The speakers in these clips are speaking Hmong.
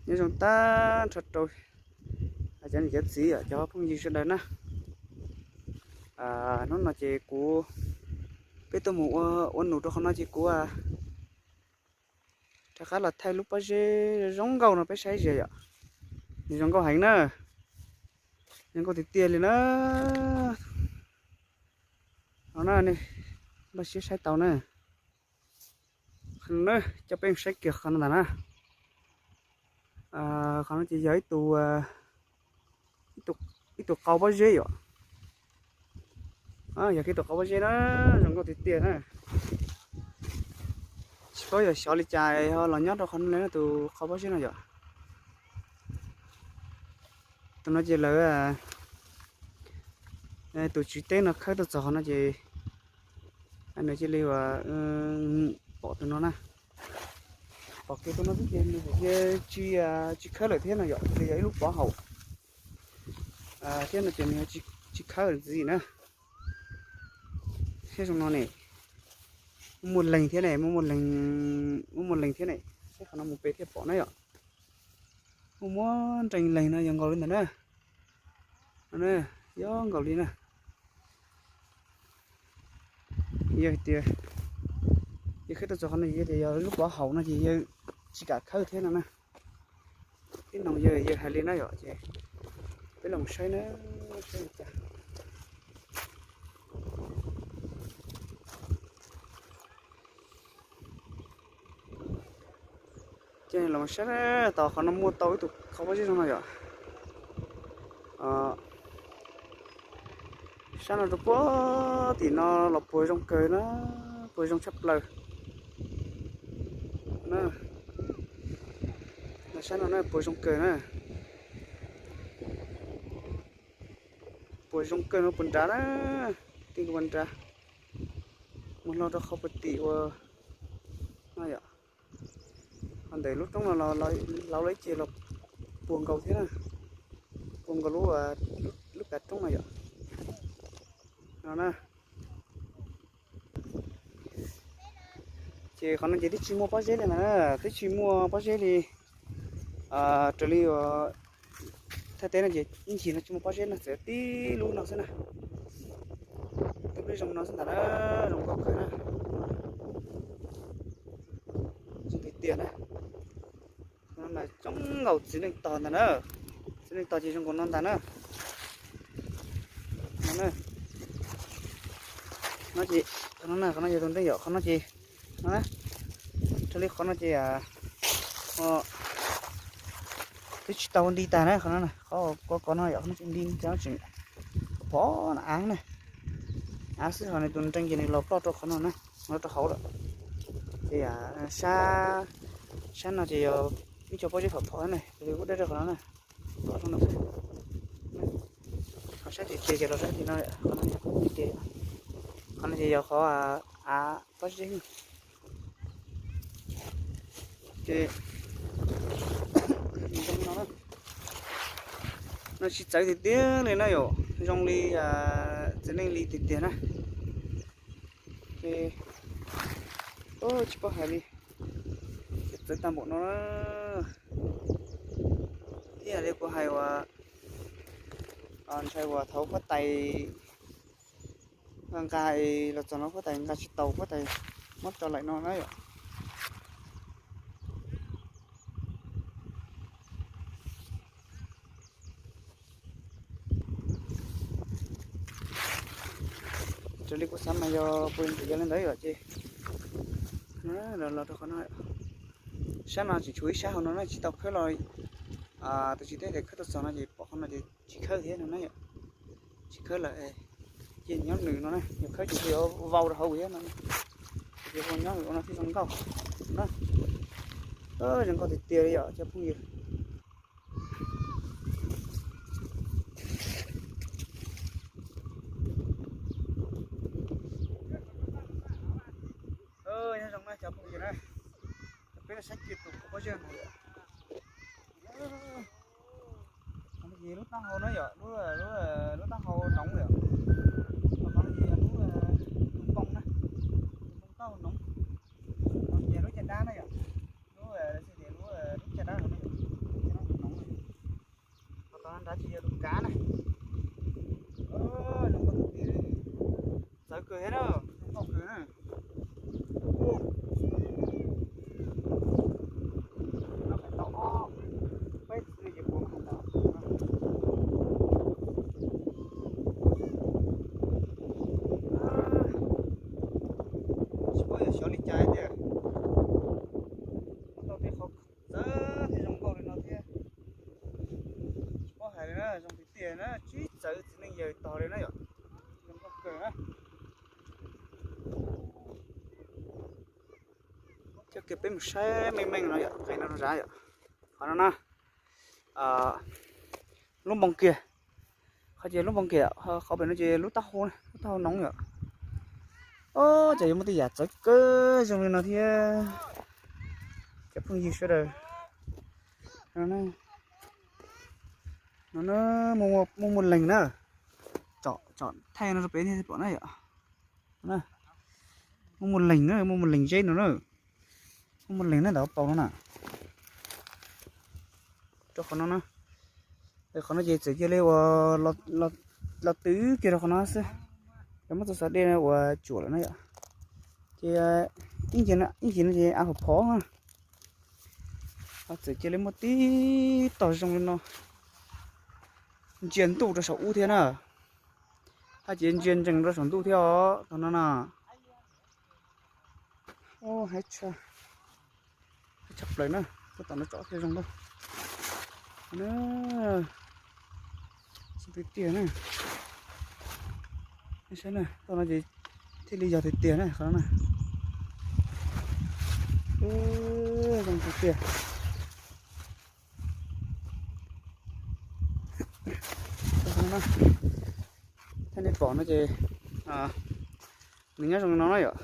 Nyob zoo tag nrho rau cov niam cov txiv, cov phooj ywg sawv daws na. Hnub no ces kuv, peb tuaj mus ua, ua num rau qhov no ces kuv rov qab los thaij lub pob zeb zoo nkauj no peb saib zias yom. Nws zoo nkauj heev na, zoo nkauj tiag tiag li na. No na, nej npaj siab saib tau na. Qhov no na, coj peb saib kiag qhov no ntag na. Qhov no ces yog ib tug, ib tug qau pob zeb yom. Yog ib tug qau pob zeb na, zoo nkauj tiag tiag na. Tsis paub yog xyov li cas ho los nyob rau qhov no tus qau pob zeb no yom. Tus no ces lawv, tus tswv teb no khawb tuaj txog qhov no ces nws cia li uas pom tus no na. Pom kiag tus no xwb ces nws cia tsis, tsis khawb lawm thiab no yom, ces yog ib lub pov haum thiab no ces nws tsis khawb ntxiv na. Thiab zoo no ne, muaj muaj leeg thiab ne, muaj muaj leeg, muaj muaj leeg thiab ne. Saib qhov no mus pem thiaj pom na yom. Muaj muaj nrees leeg no yog nkaus li ntawd na. Yog nkaus li na. Yog tias yawg khawb tuaj txog qhov no ces yog tias yog lub pov haum no ces yawg tsis kam khawb thiab no na. Tib no yawg, yawg hais li na yom, ces peb los saib na, saib li cas. Ces los saib tau qhov no muaj tau ib tug qau pob zeb zoo no yom. Sab no rau puag tim no los puas zoo kawg na, puas zoo tshaj plaws. Sab no na puas zoo kawg na. Puas zoo kawg no puas nrad na, tij puas nrad. Mus hlo rau qhov puag tim uas no yom. Ho ntawm lub roob no los laus lawm ces los puag nkaus thiab na, puag nkaus lub, lub kav roob no yom. No na. Ces qhov no ces twb tsis muaj pob zeb li na, twb tsis muaj pob zeb li. Raws li thaj teb no ces ib ncig no tsis muaj pob zeb no, txawm tib lub no xwb na. Tib lub zoo no xwb ntag na, zoo nkauj kawg na. Zoo tiag tiag na. Coob nkaus txiv neej tog ntag na. Txiv neej tog ces zoo nkaus no ntag na. No ces, qhov no, qhov no yog tus nreej yom, qhov no ces, no na, raws li qhov no ces twb tsis tau nti tag na, qhov no, qhov ko ko no yom, qhov no tsis nti, tseem phom na, av na, av xwb, ho nws tus nreej ces nws los ploj rau qhov no na, los rau hauv lawm. Ces sab, sab no ces yog ib co pob zeb phom phom na, raws li kuv dab rau qhov no na. Ho sab tim ces los sab tim no, qhov no, qhov no ces yog qhov av pob zeb. Ces no, no tsis txawv tiag tiag li na yom, zoo li txiv neej li tiag tiag na. Ces tsis paub hais li, txawv tag npaum no na. Ib yam li kuv hais uas, ntshai uas thaum huab tais nqa nqa los txog no huab tais nqa tsis tau, huab tais muab tso lawm no na yom. Raws li kuv xav mas yog puas yog li ntawd yom, ces los rau qhov no, sab no tseem tshuav ib sab hauv no na, tsis tau khawb los, tus tswv teb tias khawb tau txog no ces pom qhov no ces tsis khawb thiab no na yom. Tsis khawb lawm, ces nyob nws no na, yog khawb ces yuav vau rau hauv thiab no. Ces ho nyob nws ua no thiaj zoo nkauj na. Zoo nkauj tiag tiag li yom cov phooj ywg. Nyob zoo na cov phooj ywg na, peb los saib kiag tus qau pob zeb no. Qhov no ces lub taub hau na yom, lub, lub taub hau noov yom. Qhov no ces lub, tus npoo na, tus npoo taub hau noov. Qhov no ces lub caj dab na yom, lub, lub caj dab no na yom. Zoo tiag tiag na, tsis txawv txiv neej yawg tog li na yom. Zoo nkauj kawg na. Coj kiag peb mus saib meej meej no yom, qhov no zab yom. Qhov no na, lub npoo kiag, qhov ces lub npoo kiag, qhov pem no ces lub taub hau, lub taub hau noov yom. Ob, ces yuav muaj tej yam txawv kawg zoo li no thiab. Cov phooj ywg sawv daws, no muaj muaj leeg na, tsom thaij no rau peb thiaj pom na yom. Muaj muaj leeg na, muaj muaj leeg zeb no na, muaj muaj leeg na ntawm hauv paus no na. Rau qhov no na, qhov no ces txawm cia li uas los twv kiag rau qhov no xwb, ces muab txoj xov dej uas tsuam lawm na yom. Ces ib ncig no ces av phom phom, txawm cia li muaj tib tog zoo li no ntsia ntuj rau saum ub thiab na. Haj ces ntsia ntsees rau saum ntuj thiab os, tog no na. Haib tshaj, haib tshaj plaws na, tab tom no tsom thiaj zoo nkauj na. Tiag tiag na. Saib na, toj no ces thiaj li yog tiag tiag na qhov no na. Zoo tiag tiag. Thiab nej pom no ces nws nyob zoo no na yom.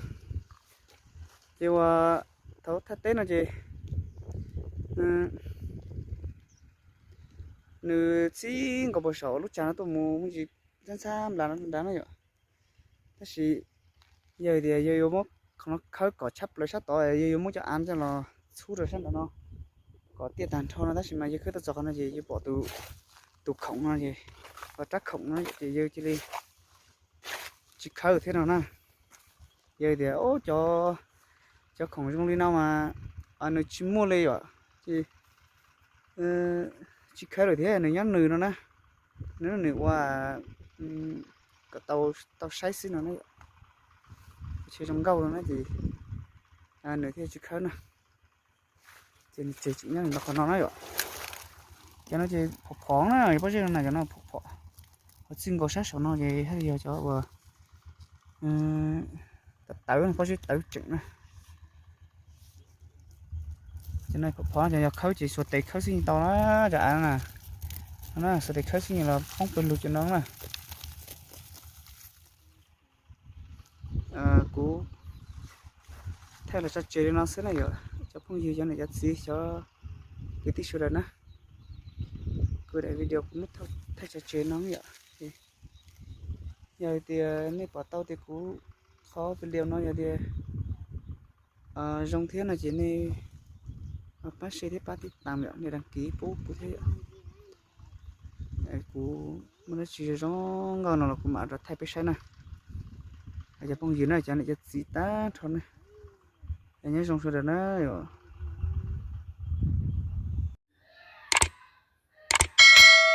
Ces uas thaum thaj teb no ces nws txib nkaus puag saum lub tsav no tuaj mus me ntsis ntxhab ntxhab nplas nrad na yom. Tab sis yog tias yog yuav muab qhov no khawb kom tshab plaws sab tod, yog yuav muab cov av coj los txhub rau sab nraud no kom tiaj tag nrho no, tab sis mas yog khawb tuaj txog qhov no ces yog pom tus khoom no ces, rab khoom no ces yog cia li tsis khawb thiab no na. Yog tias cov khoom zoo li no mas nws tsis muaj li yom, ces tsis khawb lawm thiab, nws nyob nws no na, nws nws ua kom tau saib xwb no na. Tsis zoo nkauj no na ces nws thiaj tsis khawb na. Ces nws tseem tseem nyob nws qhov no na yom. Ces no ces phom phom na, yog pob zeb no na, cov no phom phom. Qhov txij nkaus sab saum no ces haj yog cov uas tawv tawv, pob zeb tawv tseem na. Cov no phom phom, cov yog khawb ces xuas tes khawb xwb yeej tau na, cov av na. No na, xuas tes khawb xwb yeej los poob pawg lug cov no na. Kuv thaij los tso tseg li no xwb na yom, cov phooj ywg, cov niam cov txiv, cov kwv tij sawv daws na. Kuv daim video kuv muab thaij tso tseg no yom. Yog tias nej pom tau tias kuv qhov video no yog tias zoo thiab no ces nej pab share thiab pab tib tas, nej đăng ký pub kuv thiab yom. Kuv muaj dab tsi zoo zoo nkauj no los kuv mam rov thaij peb saib na. Cov phooj ywg na, cov niam cov txiv tag nrho na, nyob zoo sawv daws na yom.